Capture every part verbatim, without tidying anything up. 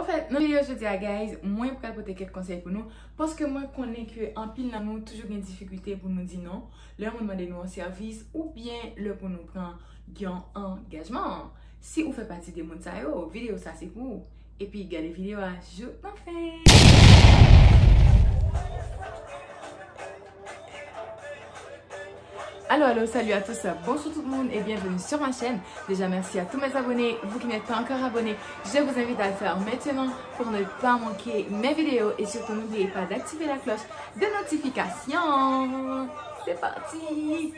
Fèt, nan videyo jodi a, guys, mwen pral pote kèk konsèy pou nou, paske mwen konnen ke anpil nan nou toujou gen difikilte pou nou di non, lè yon moun mande nou yon sèvis, oubyen lè pou nou pran yon angajman. Si ou fè pati de moun sa yo, videyo sa se pou ou. Epi gade videyo a jouk nan fen. Allô, allô, salut à tous, bonjour tout le monde et bienvenue sur ma chaîne. Déjà, merci à tous mes abonnés, vous qui n'êtes pas encore abonnés, je vous invite à le faire maintenant pour ne pas manquer mes vidéos et surtout n'oubliez pas d'activer la cloche de notification. C'est parti!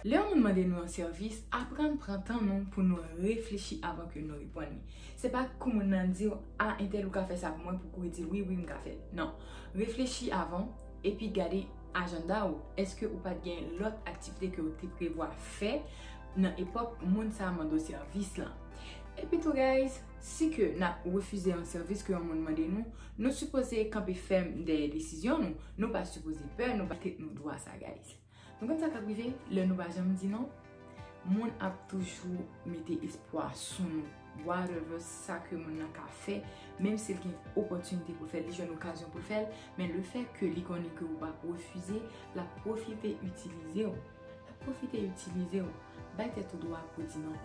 Lè yon moun mande nou yon sèvis, aprann pran tan nou pou nou reflechi avan ke nou reponn li. Se pa kou moun nan di w, "A, entèl ou ka fè sa pou mwen," pou kou di, "Wi, wi, m ka fè l." Non. Reflechi avan, epi gade ajanda w. Èske ou pa t gen lòt aktivite ke ou te prevwa fè nan epòk moun sa a mande w sèvis lan? Epi tou, guys, si ke n ap refize yon sèvis ke yon moun mande nou, nou sipoze kanpe fèm dèyè desizyon nou. Nou pa sipoze pè, nou pa tèt nou dwa sa, guys. Nou konn sa k ap rive lè nou pa janm di non? Moun ap toujou mete espwa sou nou. Whatever sa ke moun nan ka fè, menm si l gen opòtinite pou l fè l, li jwenn okazyon pou l fè l, men le fait que li konnen ke ou p ap refize, l ap pwofite itilize w. L ap pwofite itilize w. Bay tèt ou dwa pou di non.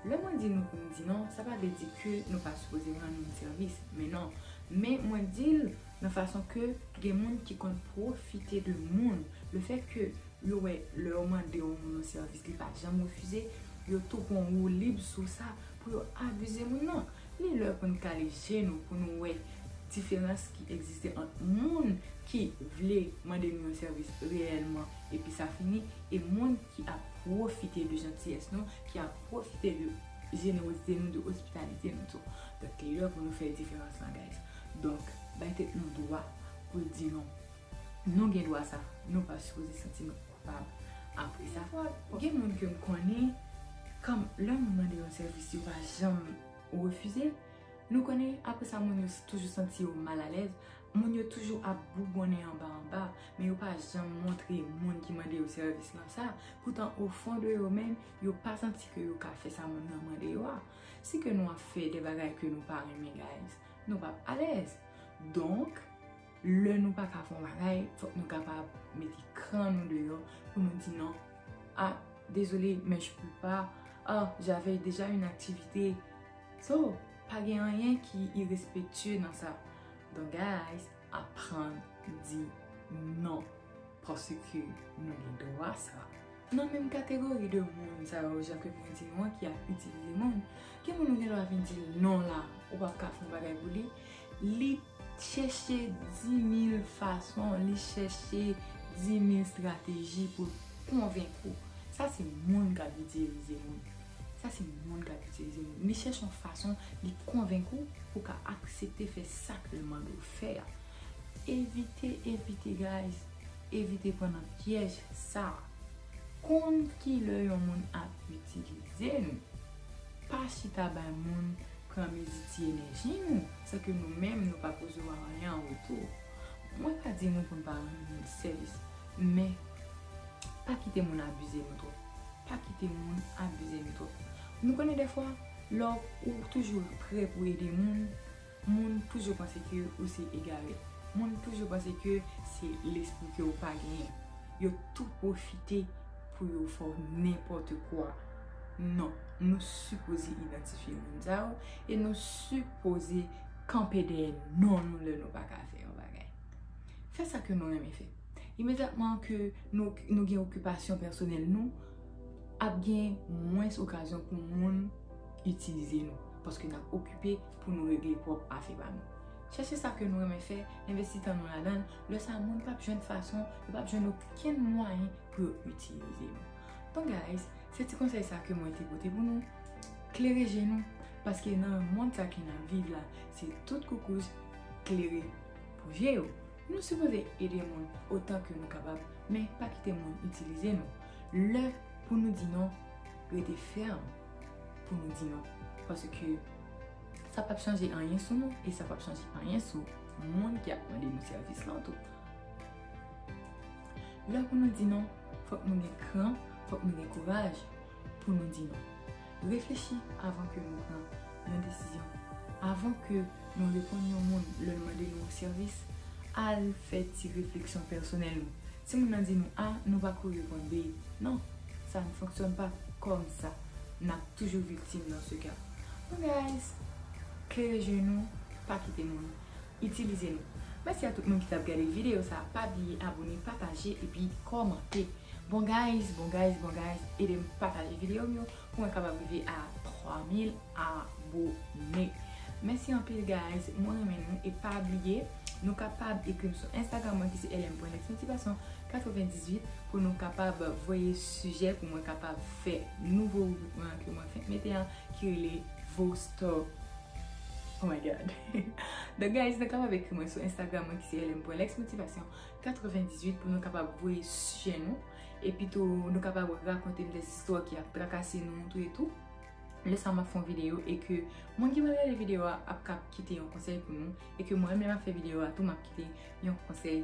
Lè mwen di nou pou n di non, sa pa vle di ke nou pa sipoze rann moun sèvis. Men non. Men mwen di l nan fason ke gen moun ki konn pwofite de moun. Le fait que yo wè lè yo mande yon moun yon sèvis, li pa janm refize, yo tou pran woulib sou sa pou yo abize moun nan. Li lè pou n kale je nou, pou nou wè diferans ki egziste ant moun ki vle mande nou yon sèvis reyèlman epi sa fini, e moun ki ap pwofite de jantiyès nou, ki ap pwofite de jenerozite nou, de ospitalite nou tou. Donk, li lè pou nou fè diferans lan, guys. Donk, bay tèt nou dwa pou l di non. Nou gen dwa sa. Nou pa sipoze santi nou koupab apre sa. Gen moun ke m konnen, kan lè moun mande yon sèvis, yo pa janm refize. Nou konnen, apre sa, moun yo toujou santi yo malalèz. Moun yo toujou ap bougonnen anba anba, men yo pa janm montre moun ki mande yo sèvis lan sa. Poutan, o fon de yo menm, yo pa santi ke yo ka fè sa moun nan mande yo a. Si ke nou ap fè de bagay ke nou pa renmen, guys, nou p ap alèz. Donk, lè nou pa ka fè yon bagay, fòk nou kapab mete kran nou deyò pou nou di non. Ah, désolé, mais je peux pas. Ah, j'avais déjà une activité. So, pa gen anyen ki irespektye nan sa. Donk, guys, aprann di non. Paske nou gen dwa sa. Nan menm kategori de moun sa yo, jan ke mwen di nou an, ki ap itilize moun, gen moun ou gen dwa vin di l non la, ou p ap ka fè yon bagay pou li, li chèche di mil fason, li chèche di mil estrateji pou l konvenk ou. Sa se moun k ap itilize moun. Sa se moun k ap itilize moun. Li chèche yon fason, li konvenk ou pou w ka aksepte fè sa ke l mande w fè a. Evite, evite, guys. Evite pran nan pyèj sa. Konn kilè yon moun ap itilize nou. Pa chita bay moun pran mezi ti enèji nou, san ke nou menm nou pa poze w anyen an retou. Mwen pa di nou pou n pa rann moun sèvis, men pa kite moun abize nou twòp. Pa kite moun abize nou twòp. Nou konnen dèfwa, lè ou toujou prè pou ede moun, moun toujou panse ke ou se egare. Moun toujou panse ke se lespri ke ou pa genyen. Yo tou pwofite pou yo fè w nenpòt kwa. Non, nou sipoze idantifye moun sa yo e nou sipoze kanpe dèyè non nou lè nou pa ka fè yon bagay. Fè sa ke nou renmen fè. Imedyatman ke nou, nou gen okipasyon pèsonèl nou, ap gen mwens okazyon pou moun itilize nou, paske n ap okipe pou nou regle pwòp afè pa nou. Chèche sa ke nou renmen fè, envesti tan nou ladan l, lè sa a moun p ap jwenn fason, yo p ap jwenn okenn mwayen pou yo itilize nou. Donk, guys, se ti konsèy sa ke mwen te pote pou nou. Klere je nou, paske nan mond sa ke n ap viv la, se tout koukouj klere pou je yo. Nou sipoze ede moun otan ke nou kapab, men pa kite moun itilize nou. Lè pou nou di non, rete fèm pou nou di non. Paske sa p ap chanje anyen sou nou e sa p ap chanje anyen sou moun ki ap mande nou sèvis lan tou. Lè pou nou di non, fòk nou gen kran, fòk nou gen kouraj pou nou di non. Reflechi avan ke nou pran yon desizyon. Avan ke nou reponn yon moun lè l mande nou yon sèvis, al fè ti refleksyon pèsonèl nou. Si moun nan di nou A, nou pa kouri reponn B. Non, sa ne fonctionne pas comme ça. N ap toujou viktim nan se ka. Bon, guys, klere je nou, pa kite moun itilize nou. Mèsi a tout moun ki t ap gade videyo sa. Pa bliye abone, pataje epi kòmante. Bon guys, bon guys, bon guys, ede m pataje videyo m yo pou mwen kapab rive a twa mil abone. Mèsi anpil guys, mwen renmen nou e pa bliye nou kapab ekri m sou Instagram mwen ki se L M pwen Lex Motivasyon katrevendizuit pou nou kapab voye sijè pou mwen kapab fè nouvo ribrik mwen an ke mwen fenk mete an ki rele Vosto. Oh my god. Donk guys, nou kapab ekri mwen sou Instagram mwen ki se L M pwen Lex Motivasyon katrevendizuit pou nou kapab voye sijè nou. Epi tou, nou kapab rakonte m de zistwa ki ap trakase nou tou e tou. Lè sa m ap fè yon videyo e ke moun ki pral gade videyo a ap kap kite yon konsèy pou nou e ke mwen menm ap fè videyo a tou m ap kite yon konsèy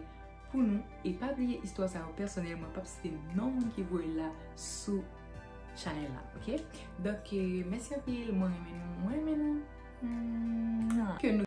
pou nou. E pa bliye istwa sa yo pèsonèl, mwen p ap site non moun ki voye l la sou chanèl la, oke? Donk, eh, mèsi anpil, mwen renmen nou, mwen renmen nou. Mwah. Ke nou